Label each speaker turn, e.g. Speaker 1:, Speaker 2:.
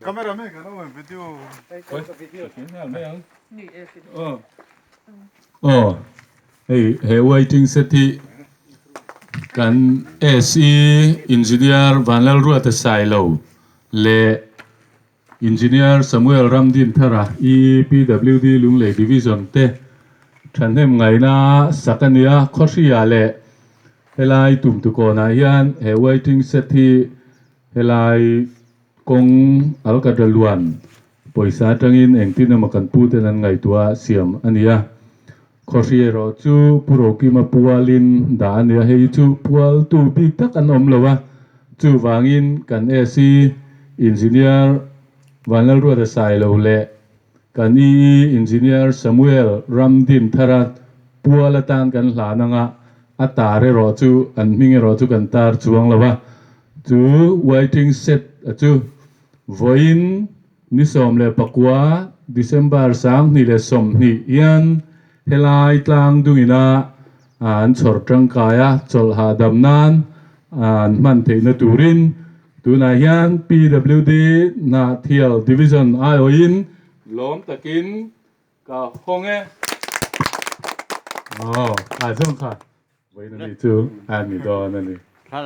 Speaker 1: Camera man kan awm em video.
Speaker 2: Aw hei he waiting set hi kan SE Engineer Vanlalruata Sailo leh Engineer Samuel Ramdinthara EPWD Lunglei Division te thahnem ngaihna sak a nia Khawhria leh helai tumtukawnah hian he waiting set hi Helai kawng Alkadra luan pawisa atangin engtin emaw kan pu ten an ngaihtuah siam a ni a. Khawhri erawh chu Pu Rokima pualin dah a ni a, hei chu pualtu bik tak an awm lo a, chuvangin kan SE Engineer Vanlalruata Sailo leh kan EE Engineer Samuel Ramdinthara pual atan kan hlan anga a tar erawh chu an hming erawh chu kan tar chuang lo a. Chu waiting shed a chu vawiin ni 19 December 2020 hian helai tlang dungina an chhawr tangkai a, chawlh hahdam nan an hman theihna turin tunah hian PWD Hnahthial Division aiawhin lawm takin ka hawng e. Aw, a zawng kha vawiin a ni chu a ni dawn a ni.